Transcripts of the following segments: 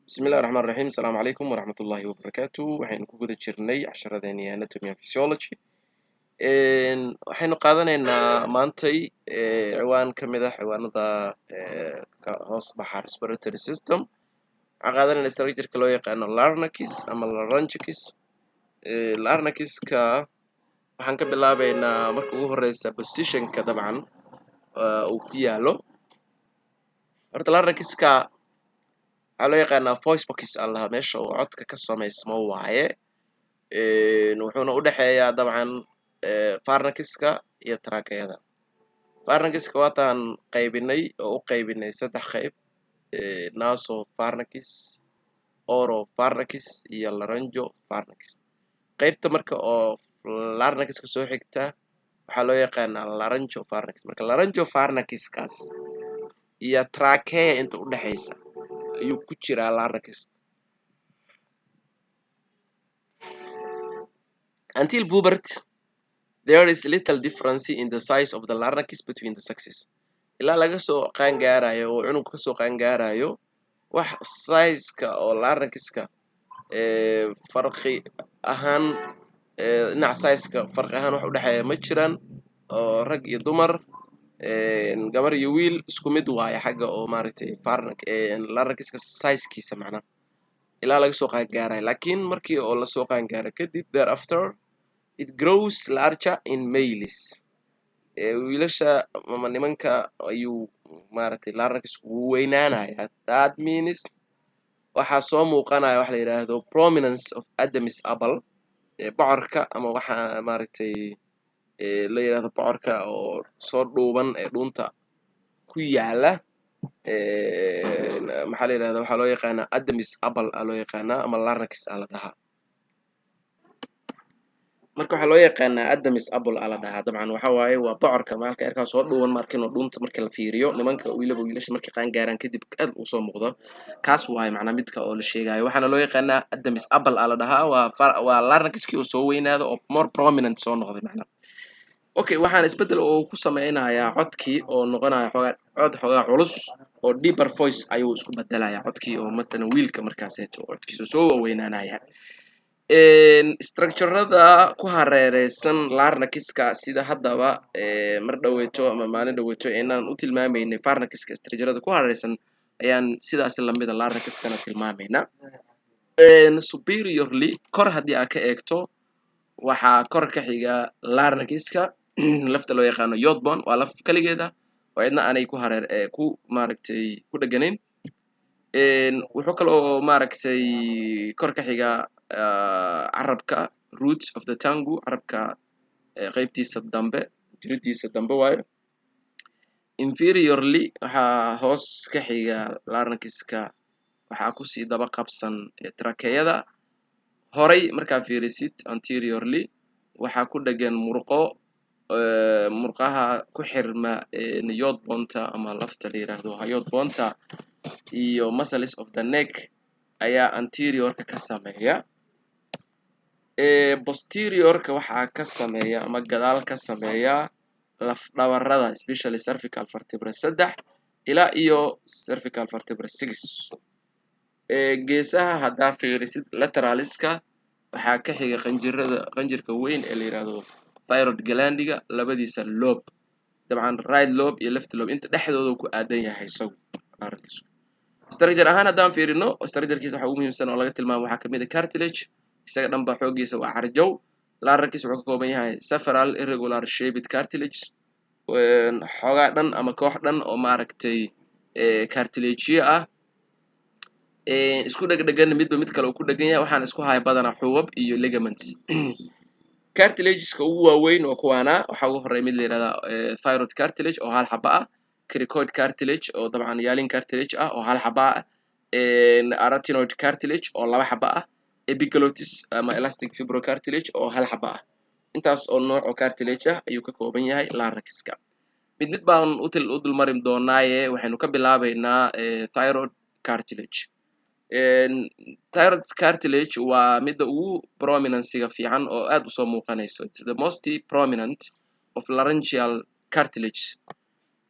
Bismillahi Raxmaan Raxiim. Asalaamu calaykum waraxmat ullaahi wabarakaatu. Waxaynu ku guda jirnay casharadeenii anatomy and physiology. Waxaynu qaadanaynaa maantay ciwaan ka mid ah ciwaanada ka hoos baxa respiratory system. Waxaan qaadanayna structureka loo yaqaano larynx ama larynx. Larynxka waxaan ka bilaabeynaa marka ugu horeysa positionka dabcan uu ku yaalo. Horta larynxka waxaa loo yaqaanaa voice box allaha, meesha uu codka ka samaysmo waaye. Wuxuuna u dhexeeyaa dabcan pharynxka iyo tracheada. Pharynxka waataan qaybinay oo u qaybinay saddex qayb: nasopharynx, oropharynx iyo laryngopharynx. Qaybta marka oo larynxka soo xigta waxaa loo yaqaanaa laryngopharynx. Marka laryngopharynxkaas iyo trachea inta u dhexeysa ayuu ku jiraa larynx. Until puberty, there is little difference in the size of the larynx between the sexes. Ilaa laga soo qaangaarayo oo cunugka kasoo qaangaarayo, wax sizeka oo larynxka farqi ahaan, dhinaca sizeka farqi ahaan wax udhexeeya ma jiraan oo rag iyo dumar, gabar iyo wiil isku mid waaye xagga oo maaragtay larynxka sizekiisa macnaha, ilaa laga soo qaangaarayo. Laakiin markii oo lasoo qaangaaro kadib, thereafter it grows larger in males. Wiilasha ama nimanka ayuu maaragtay larynxku wuu weynaanaya. That means waxaa soo muuqanaya waxa la yidhaahdo prominence of Adam's apple, bocorka ama waxa maaragtay la yidhahdo bocorka oo soo dhuuban ee dhuunta ku yaala. Maxaa la yidhahda? Waxaa loo yaqaanaa Adam's apple aa loo yaqaanaa ama larynx aa la dhahaa. Marka waxaa loo yaqaanaa Adam's apple aa la dhahaa. Dabcan waxa waaye waa bocorka maalka erkaa soo dhuuban markin oo dhuunta marka la fiiriyo nimanka, weliba wiilasha markay qaan gaaraan kadib aad uu soo muuqdo, kaas waaye macnaa midka oo la sheegayo. Waxaana loo yaqaanaa Adam's apple aa la dhahaa. Waa larynxkii oo soo weynaado oo more prominent soo noqday macnaa. Okay, waxaana isbeddel oo ku sameynayaa codkii oo noqonaya xoogaa cod xoogaa culus oo deeper voice ayuu isku bedelayaa codkii oo matalan wiilka markaaseeto oo codkiisa soo weynaanaya. Structurada ku hareereysan larynxka, sida haddaba mar dhaweeto ama maalin dhaweeto inaan u tilmaamaynay pharynxka structurada ku hareereysan, ayaan sidaas lamida larynxkana tilmaamayna. Superiorly, kor haddii aad ka eegto, waxaa kor ka xiga larynxka lafta loo yaqaano hyoid bone. Waa laf kaligeeda oo cidna aanay ku hareer ku maaragtay ku dheganayn. Wuxuu kaloo maaragtay kor ka xiga carabka, roots of the tongue, carabka qeybtiisa dambe, jiridiisa dambe waayo. Inferiorly, waxaa hoos ka xiga larynxka, waxaa kusii daba qabsan tracheada. Horay markaa fiirisid, anteriorly, waxaa ku dhegan murqo, murqaha ku xirma hyoid boneta ama lafta la yiraahdo hyoid boneta iyo muscles of the neck ayaa anteriorka ka sameeya. Posteriorka waxaa ka sameeya ama gadaal ka sameeya laf dhabarada, especially cervical vertebra 3 ilaa iyo cervical vertebra 6. Geesaha haddaa fiirisid, lateraliska, waxaa ka xiga qanjirada, qanjirka weyn ee la yiraahdo thyroid glandiga labadiisa lobe, dabcan right lobe iyo left lobe, inta dhexdooda ku aadan yahay isagu arrinkiisu. Structure ahaan haddaan fiirino structurekiisa, waxa ugu muhiimsan oo laga tilmaamo waxaa kamid ah cartilage. Isaga dhan ba xoogiisa waa carjow. Larynx wuxuu ka kooban yahay several irregular shaped cartilages, xoogaa dhan ama koox dhan oo maaragtay cartilageyo ah, isku dhegdhegan, midba mid kale uu ku dhegan yahay. Waxaana isku haya badanaa xuubab iyo ligaments. Cartilageska ugu waaweyn waa kuwaana. Waxaa ugu horeeya mid la yihahdaa thyroid cartilage oo hal xaba ah, cricoid cartilage oo dabcan hyaline cartilage ah oo hal xaba ah, arytenoid cartilage oo laba xaba ah, epiglottis ama elastic fibrocartilage oo hal xaba ah. Intaas oo nooc oo cartilage ah ayuu ka kooban yahay larynxka. Mid mid baan u dulmarin doonaaye, waxaynu ka bilaabeynaa thyroid cartilage. Thyroid cartilage waa midda ugu prominencyga fiican oo aad usoo muuqanayso. It's the most prominent of laryngeal cartilage.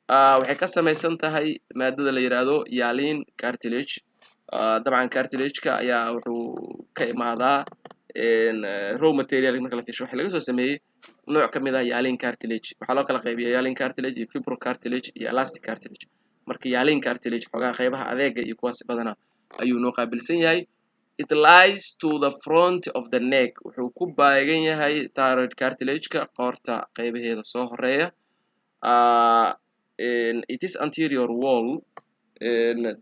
Waxay ka samaysan tahay maadada la yiraahdo hyaline cartilage. Dabcan cartilage-ka ayaa wuxuu ka imaadaa raw material. Marka la fiirsho, waxa laga soo sameeyey nooc ka mid ah hyaline cartilage. Waxaa loo kala qaybiya hyaline cartilage iyo fibrocartilage iyo elastic cartilage. Marka hyaline cartilage xoogaa qaybaha adeega iyo kuwaas badanaa ayuu noo qaabilsan yahay. It lies to the front of the neck, wuxuu ku baagan yahay thyroid cartilage-ka qoorta qaybaheeda soo horeeya. It is anterior wall,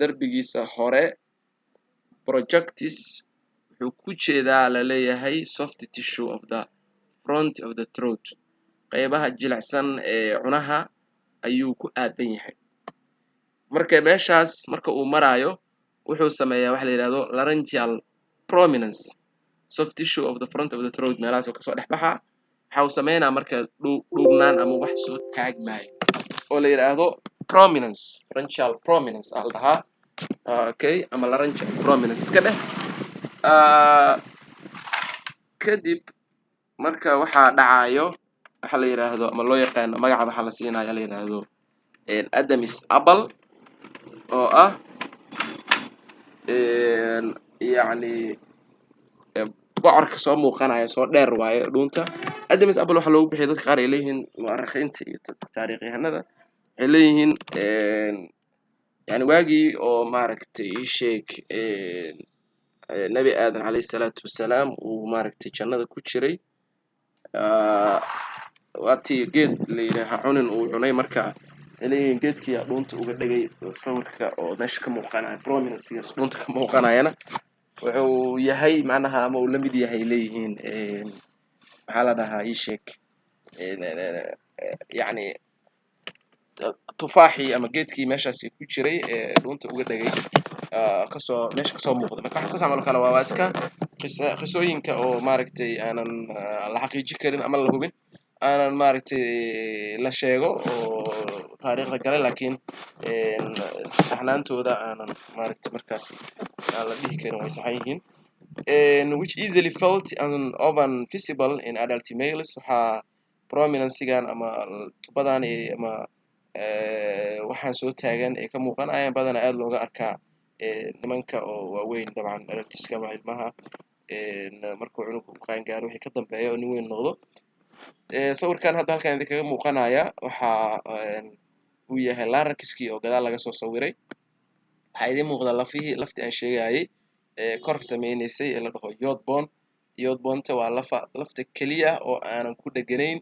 darbigiisa hore, projects, wuxuu ku jeedaa la leeyahay soft tissue of the front of the throat, qaybaha jilicsan ee cunaha ayuu ku aadan yahay. Marka meeshaas marka uu maraayo, wuxuu sameeyaa waxa la yidhahdo laryngeal prominence. Soft tissue of the front of the throat meelahaas oo kasoo dhex baxa, waxa uu sameynaa marka dhuubnaan ama wax soo taagmaayo oo la yidhaahdo prominence, laryngeal prominence aa la dhahaa, okay, ama laryngeal prominence iska dheh. Kadib marka waxaa dhacayo waxa la yidhaahdo ama loo yaqaano, magaca waxaa la siinaya la yidhaahdo Adam's apple, oo ah yacni bocorka soo muuqanaya, soo dheer waaye dhuunta. Adam's apple waxaa loogu bixiyay, dadka qaar ay leeyihiin, mu'arikhiinta iyo taariikhyahanada waxay leeyihiin, yani waagii oo maaragtay ii sheeg Nebi Aadan calayhi salaatu wasalaam uu maaragtay jannada ku jiray, waatii geed la yidhaaha cunin uu cunay. Marka waxay leeyihiin geedkii aa dhuunta uga dhegay. Sawirka oo meesha ka muuqanaya, prominencegaas dhuunta ka muuqanayana, wuxuu yahay macnaha ama uu la mid yahay leeyihiin, maxaa la dhahaa, ii sheeg, yacni tufaaxii ama geedkii meeshaasi ku jiray ee dhuunta uga dhegay kasoo meesha kasoo muuqda. Marka wax saas camal oo kale waa iska qisooyinka oo maaragtay aanan la xaqiijin karin ama la hubin, aanan maaragtay la sheego oo taariikhda gale, laakiin saxnaantooda aanan maaragtay markaasi aan la dhihi karin way saxan yihiin. Which easily felt and often visible in adult males. Waxaa prominencygan ama tubadan ama waxaan soo taagan ay ka muuqanayaan badanaa aad looga arkaa nimanka oo waaweyn, dabcan adultiska ama ilmaha markuu cunuga u qaangaaro wixii ka dambeeya oo nin weyn noqdo. Sawirkan hadda halkan idinkaga muuqanaya waxa uu yahay larynxkii oo gadaal laga soo sawiray. Waxaa idiin muuqda lafihii, laftii aan sheegayay ee kor sameynaysay ee la dhaho hyoid bone. Hyoid boneta waa lafa lafta keliya oo aanan ku dheganayn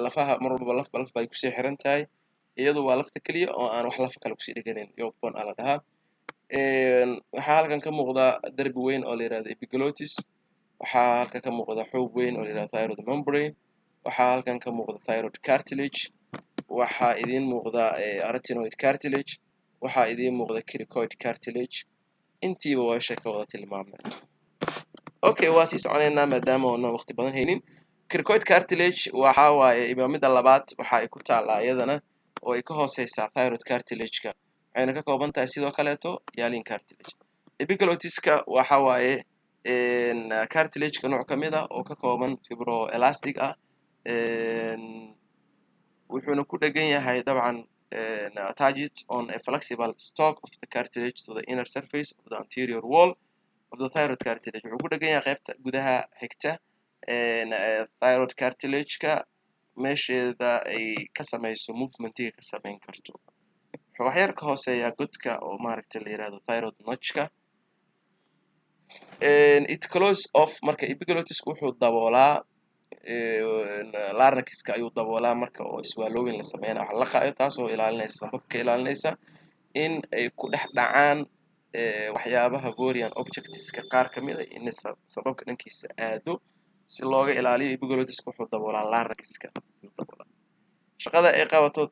lafaha. Mar walba lafba laf bay kusii xiran tahay, iyadu waa lafta keliya oo aan wax lafa kale kusii dheganayn. Hyoid bone aa la dhahaa. Waxaa halkan ka muuqda derbi weyn oo la yihahdo epiglottis. Waxaa halkan ka muuqda xoog weyn oo la yihahdo thyroid membrane. Waxaa halkan ka muuqda thyroid cartilage. Waxaa idiin muuqda arytenoid cartilage. Waxaa idiin muuqda cricoid cartilage. Intiiba waa sheeka wada tilmaamnay. Okay, waa sii soconaynaa maadaama oonan waqti badan haynin. Cricoid cartilage waxa waaye imaamida labaad. Waxa ay ku taallaa iyadana oo ay ka hooseysaa thyroid cartilage-ka, waxayna ka kooban tahay sidoo kaleeto hyaline cartilage. Epiglottiska waxa waaye cartilage-ka nooc ka mid ah oo ka kooban fibroelastic ah, wuxuuna ku dhegan yahay dabcan attached on a flexible stalk of the cartilage to the inner surface of the anterior wall of the thyroid cartilage. Wuxuu ku dhegan yahay qaybta gudaha xigta thyroid cartilage-ka, meesheeda ay ka sameyso movementiga ka sameyn karto. Wuxuu waxyar ka hooseeyaa godka oo maaragtay la yirahdo thyroid notchka. It close off, marka epiglottiska wuxuu daboolaa larynxka ayuu daboolaa marka oo swallowing la sameynayo, wax la laqaayo, taasoo ilaalinaysa sambabka, ilaalinaysa in ay ku dhex dhacaan waxyaabaha foreign objectska qaar ka mid a in sambabka dhankiisa aado. Si looga ilaaliyo, epiglottiska wuxuu daboolaa larynxka ayuu daboolaa. Shaqada ay qabato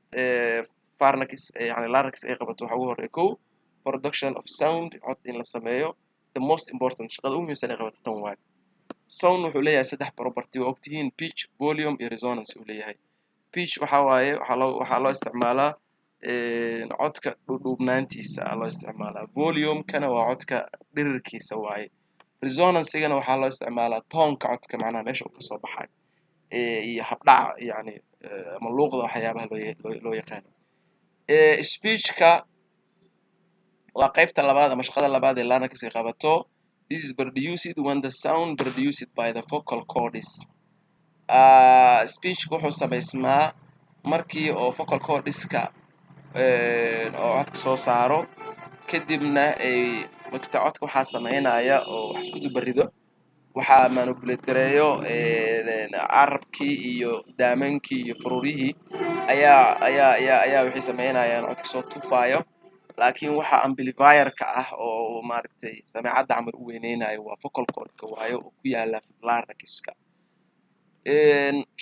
pharynx, yani larynx ay qabato, waxa ugu horeeya kow, production of sound, cod in la sameeyo. The most important, shaqada ugu muhiimsan ay qabato tan waayo. Sound wuxuu leeyahay saddex property, waa ogtihiin: pitch, volume iyo resonance uu leeyahay. Pitch waxa waaye waxaa loo isticmaalaa codka dhudhuubnaantiisa aa loo isticmaalaa. Volume-kana waa codka dhirirkiisa waaye. Resonancegana waxaa loo isticmaalaa toonka codka, macnaha meesha uu kasoo baxayo iyo habdhaca, yani ama luuqda, waxyaabaha loo yaqaano. Speechka Waa qaybta labaad ama shaqada labaad ee larynx ay qabato. This is produced when the sound produced by the vocal cords. Speechka wuxuu samaysmaa markii oo vocal cordska oo codka soo saaro, kadibna ay marka codka waxaa sameynaya oo wax isku dubarido, waxaa manipulate gareeyo carabkii iyo daamankii iyo faruuryihii ayaa waxay sameynayaan codka soo tufaayo. Laakiin waxa amplifierka ah oo maaragtay sameecadda camal u weyneynayo waa vocal cordka waayo, oo ku yaala larynxka.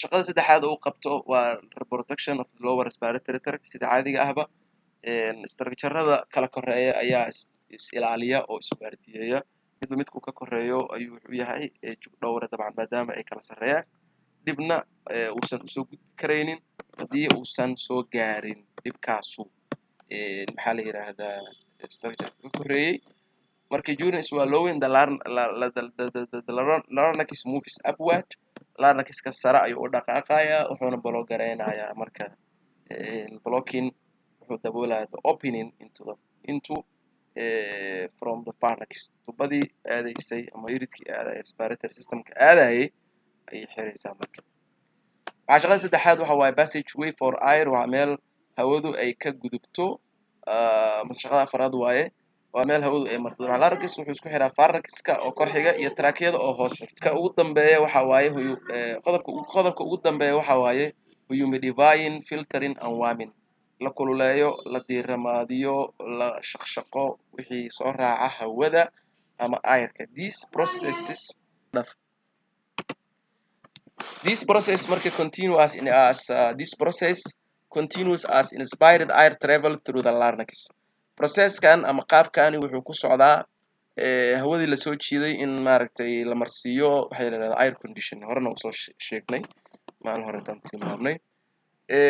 Shaqada saddexaad uu qabto waa protection of the lower respiratory tract. Sida caadiga ahba, structurada kala koreeya ayaa is ilaaliya oo iswaardiyeeya. Midba midkuu ka koreeyo ayuu wuxuu yahay jug dhowre dabcan, maadaama ay kala sarreeyaan, dhibna uusan usoo gudbi karaynin haddii uusan soo gaarin dhibkaasu, maxaa la yidhaahdaa, structure ka koreeyey. Marka during swallowing, the larynx moves upward. Larynxka sare ayuu u dhaqaaqayaa, wuxuuna block gareynayaa marka blocking, wuxuu daboolaya the opening into from the pharynx. Tubadii aadaysay ama iridkii aadayay respiratory systemka aadayay ayay xiraysaa. Marka waxaa shaqada saddexaad waxa waaye passage way for air, waa meel hawadu ay ka gudubto. Shaqada afraad waaye, waa meel hawadu ay marto. Larynx wuxuu isku xiraa pharynxka oo kor xiga iyo tracheada oo hoos xigta. Ka ugu dambeeya waxa waaye qodobka ugu dambeeya waxa waaye humidifying, filtering and warming: la kululeeyo, la diiramaadiyo, la shaqshaqo wixii soo raaca hawada ama airka. This process marka continuous in as this process continues as inspired air travel through the larynx. Processkan ama qaabkani wuxuu ku socdaa hawadii lasoo jiiday in maaragtay la marsiiyo waxay la yidhahdaa air condition. Horena usoo sheegnay maalin hore intaan tilmaamnay.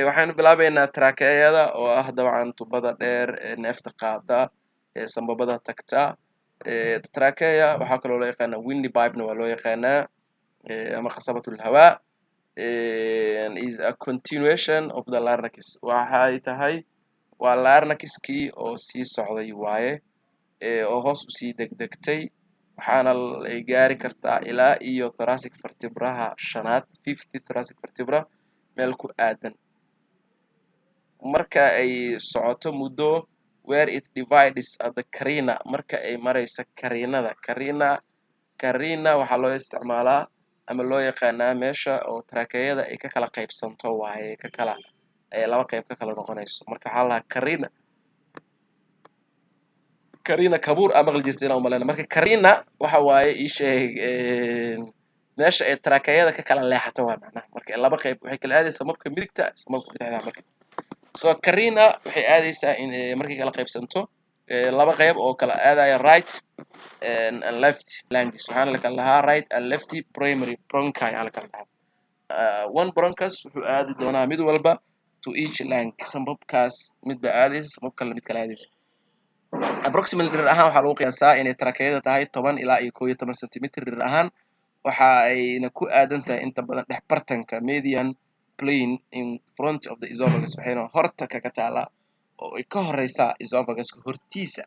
Waxaynu bilaabeynaa tracheada, oo ah dabcan tubada dheer ee neefta qaada ee sambabada tagta. Trachea waxaa kaloo loo yaqaanaa windpipe-na waa loo yaqaanaa, ama qasabatul hawaa, is a continuation of the larynx. Waxay tahay waa larynxkii oo sii socday waaye, oo hoos usii degdegtay, waxaana ay gaari kartaa ilaa iyo thoracic vertebraha shanaad, fifth thoracic vertebra meel ku aadan. Marka ay socoto muddo, where it divides at the carina, marka ay marayso carinada. Carina waxaa loo isticmaalaa ama loo yaqaanaa meesha oo tracheada ay ka kala qaybsanto waaye, ka kala laba qayb ka kala noqonayso. Marka waxaa la lahaa carina, Karina Kapoor aa maqli jirta inaan umaleyna. Marka carina waxa waaye, ii sheeg, meesha ay tracheada ka kala leexato waa macnaha. Marka laba qayb waxay kala aadaysaa, samabka midigta, samabka bidixda. Marka so carina waxay aadaysaa in markay kala qaybsanto laba qayb oo kala aadaya right and left lungs. Waxaana la kala lahaa right and left primary bronchi aa la kala dhahaa. One bronchus wuxuu aadi doonaa mid walba to each lung. Sambabkaas mid ba aadaysa, sambab kale mid kala aadaysa. Approximately dherer ahaan waxaa lagu qiyaasaa inay tracheada tahay 10 ilaa iyo 11 centimeter dherer ahaan. Waxa ayna ku aadan tahay inta badan dhex bartanka, median plane in front of the esophagus. Waxayna horta kaga taalaa oo ay ka horeysaa esophaguska hortiisa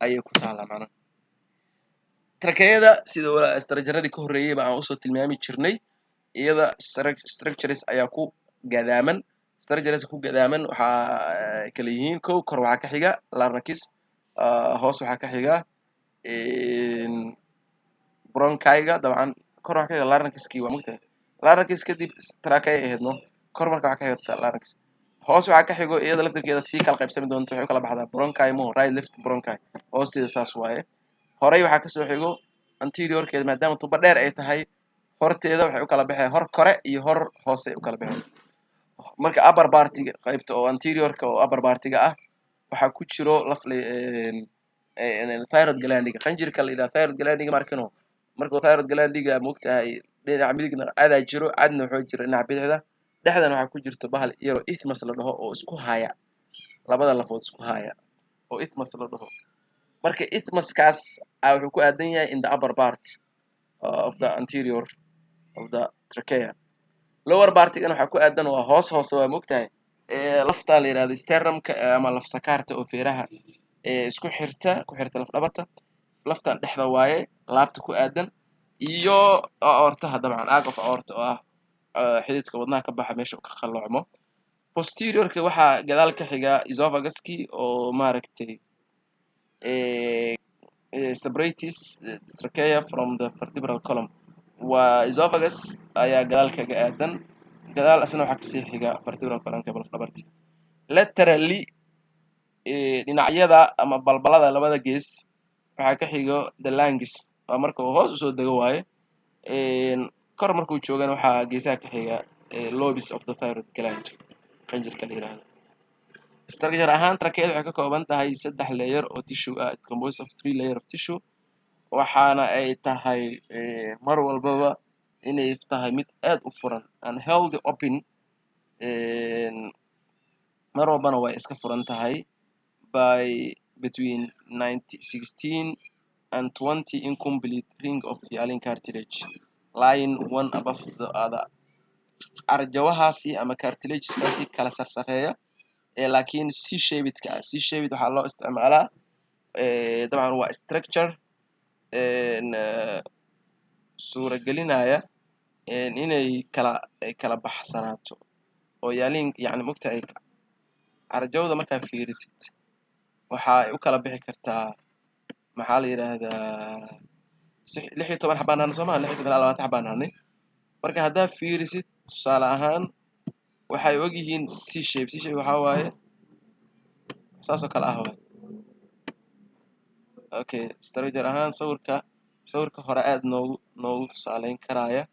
ayay ku taalaa macnaha. Tracheada, sida structuradii ka horreeyay ba aan usoo tilmaami jirnay, iyada structures ayaa ku gadaaman. Structures ku gadaaman waxaa kala yihiin: kow, kor waxaa ka xiga larynx, hoos waxaa ka xiga bronchiga. Dabcan kor waxaa ka xiga larynxkii, waa mugtahay larynx, kadib trachea ahayd no. Kor marka waxaa ka xigta larynx, hoos waxaa ka xigo iyada laftirkeeda sii kala qaybsami doonta, waxay u kala baxdaa bronchi mo, right, left bronchi hoosteeda saas waaye. Horey waxaa kasoo xigo anteriorkeeda, maadaama tuba dheer ay tahay, horteeda waxay u kala baxeen hor kore iyo hor hoose ay u kala baxeen. Marka upper partiga, qaybta oo anteriorka oo upper partiga ah, waxaa ku jiro laf thyroid glandiga, qanjirka la yidhaha thyroid glandiga. Markino marka thyroid glandiga mogtahay, dhinaca midigna cadaa jiro, cadna wuxuu jira dhinaca bidixda. Dhexdana waxaa ku jirto bahal yaroo isthmus la dhaho oo isku haya labada lafood, isku haya oo isthmus la dhaho. Marka isthmuskaas a wuxuu ku aadan yahay in the upper part of the anterior of the trachea. Lower partigana waxaa ku aadan, waa hoos hoose, waa mogtahay, lafta la yidhahdo sternumka ama laf sakaarta oo feeraha Ee isku xirta, ku xirta laf dhabarta, laftan dhexda waaye, laabta ku aadan iyo aortaha, dabcan arch of aorta oo ah xididka wadnaha ka baxa meesha uu ka qalloocmo. Posteriorka waxaa gadaal ka xiga esophaguski oo maaragtay separates the trachea from the vertebral column. Waa esophagus ayaa gadaal kaga aadan, gadaal asna waxaa kasii xiga vertebral columnka, laf dhabarti. Laterally, dhinacyada ama balbalada labada gees waxaa ka xigo the lungs, waa marka uu hoos usoo dego waaye. Kor markuu joogana waxaa geesaha ka xiga lobes of the thyroid gland, qanjirka la yiraahdo. Structure ahaan tracheada waxay ka kooban tahay saddex layer oo tissue ah. It composed of three layer of tissue. Waxaana ay tahay mar walbaba inay tahay mid aad u furan and healthy open. Mar walbana way iska furan tahay by between 90, 16 and 20 incomplete ring of hyaline cartilage lying one above the other. Arjawahaasi ama cartilageskaasi kala sarsareeya ee laakiin C shapedka ah. C shaped waxaa loo isticmaalaa, dabcan waa structure suuragelinaya inay kala baxsanaato oo yaaliin, yacni mogta ay carjawda markaa fiirisid waxa ay u kala bixi kartaa, maxaa la yidhaahdaa, 16 xabaan nahnay soo maha, 16 ilaa 20 xabaan nahnay. Marka haddaa fiirisid tusaale ahaan waxay og yihiin C shape. C shape waxaa waaye saas oo kale ah waay. Okay, structure ahaan sawirka hore aad noogu tusaaleyn karaya.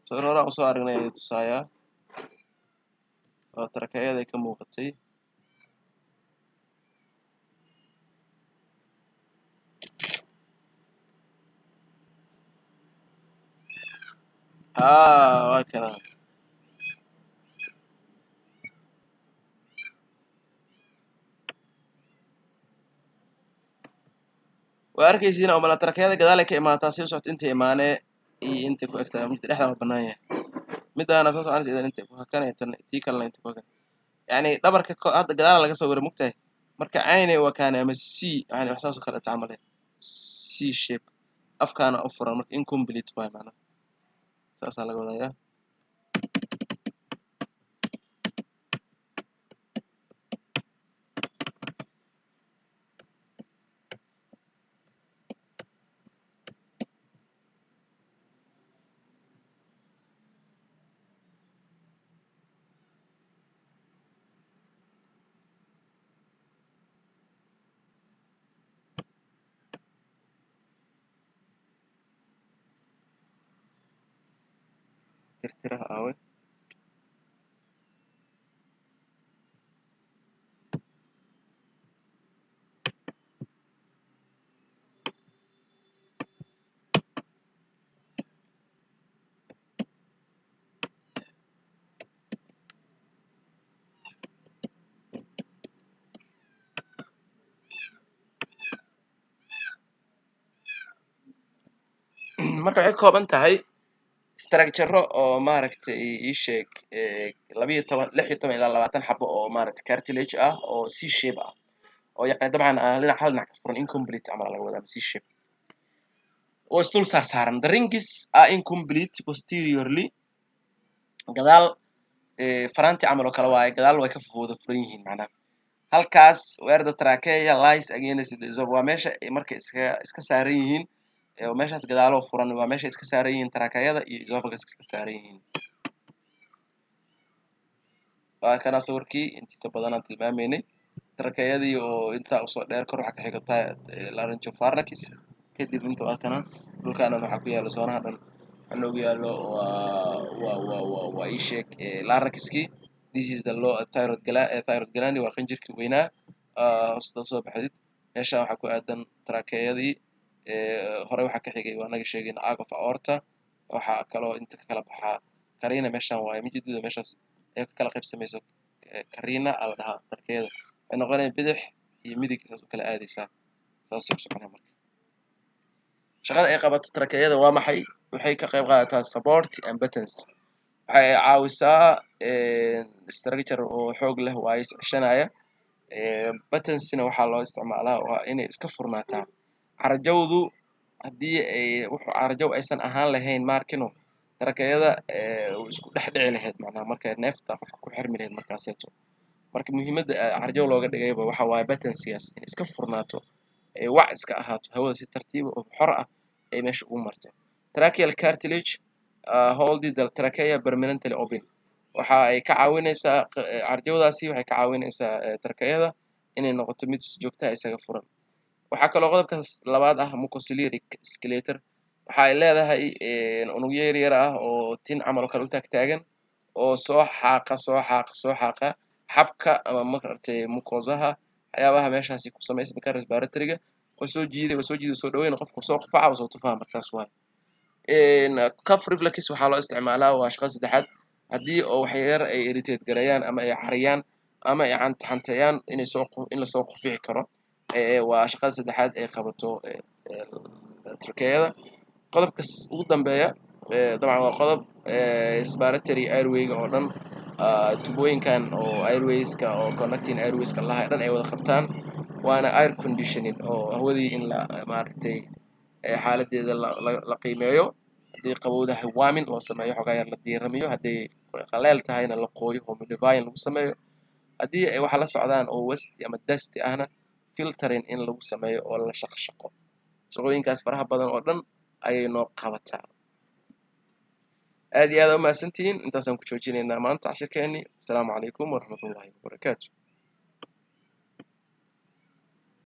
Sawir hore aan usoo aragnay ayuu tusaayaa oo tracheada ay ka muuqatay. Haa, waa kana. Waa arkaysiin oo mala tracheada gadaal ay ka imaataa, si u socota intay imaanee iyo intay ku egtahay midda dhexda waa bannaan yahay. Midaana soo soconaysa idan intay ku hakanaya, tan tii kalena intay ku hakan, yacni dhabarka hadda gadaala laga soo wara mugtahay. Marka caynay waa kaane ama C, yani wax saas oo kale tacamale C shape, afkaana u furan, marka incomplete waay macnaha, saasaa laga wadayaa. Tirtiraha aawe? Marka waxay ka kooban tahay structure oo maaragtay ii sheeg 12, 16 ilaa 20 xabo oo maaragtay cartilage ah oo C shape ah oo yacni dabcan aan dhinac hal dhinac ka furan, incomplete camal laga wadaa, C shape oo isdul saar saaran. The rings are incomplete posteriorly, gadaal faranti camal oo kale waaye, gadaal way ka wada furan yihiin macnaha. Halkaas where the trachea lies against the esophagus, waa meesha ay marka iska saaran yihiin oo meeshaas gadaaloo furan, waa meesha iska saaran yihiin tracheada iyo esophagus iska saaran yihiin. Waa kana sawirkii intiisa badan aan tilmaamaynay, tracheadii oo intaa usoo dheer, kor waxaa ka xigata laryngopharynx, kadib inta waa kana dhulkaana waxaa ku yaalo zoonaha dhan waxaa noogu yaalo waa ii sheeg larynxkii. This is the low thyroid gland, thyroid gland waa qanjirkii weynaa. Hoosta soo baxdid meesha waxaa ku aadan tracheadii hore, waxaa ka xigay waa naga sheegayna arch of aorta. Waxaa kaloo inta ka kala baxaa carina, meeshan waaye mijidida meeshaas ay ka kala qaybsamayso, carina aa la dhahaa. Tracheada waxay noqonaya bidix iyo midig, saas u kala aadaysaa, saasay ku soconaya. Marka Shaqada ay qabato tracheada waa maxay? Waxay ka qayb qaadataa support and patency. Waxay caawisaa structure oo xoog leh, waa is ceshanaya. Patencyna waxaa loo isticmaalaa waa inay iska furnaataa carjawdu. Haddii ay wuxuu carjaw aysan ahaan lahayn, maarkino tracheada isku dhex dhici lahayd, macnaha marka neefta qofka ku xirmi lahayd markaaseeto. Marka muhiimadda carjaw looga dhigayba waxa waaye patencygaas, inay iska furnaato, ay wac iska ahaato, hawada si tartiiba oo xor ah ay meesha ugu marto. Tracheal cartilage hold the trachea permanently open. Waxa ay ka caawinaysaa carjawdaasi, waxay ka caawinaysaa tracheada inay noqoto mid si joogta ah isaga furan. Waxaa kaloo qodobkaas labaad ah mucociliary escalator. Waxa ay leedahay unugyo yar yar ah oo tin camal oo kale u taagtaagan oo soo xaaqa, soo xaaqa, soo xaaqa xabka ama maaragtay mucosaha, waxyaabaha meeshaasi ku samaysmi kara respiratoryga. Waa soo jiiday, waa soo jiiday, soo dhaweyn, qofku soo qufaca, waa soo tufaa. Markaas waay cough reflex waxaa loo isticmaalaa, waa shaqada saddexaad. Haddii oo wax yar ay irritate gareeyaan ama ay cariyaan ama ay xanteeyaan, inay soo in lasoo qufici karo, waa shaqada saddexaad ay qabato tracheada. Qodobka ugu dambeeya dabcan waa qodob respiratory airwayga oo dhan, tubooyinkan oo airwayska oo connecting airwayska laha dhan ay wada qabtaan, waana air conditioning, oo hawadii in la maaragtay xaaladeeda la qiimeeyo. Haddii qabowdahay, warming loo sameeyo, xoogaa yar la diiramiyo. Hadday qaleel tahayna, la qooyo, humidifying lagu sameeyo. Haddii ay waxa la socdaan oo waste ama dusty ahna, filtering in lagu sameeyo oo la shaqshaqo. Shaqooyinkaas faraha badan oo dhan ayay noo qabataa. Aad iyo aad aa umahadsantihiin. Intaasaan ku joojinaynaa maanta cashirkeeni. Asalaamu calaykum waraxmatullahi wabarakaatu.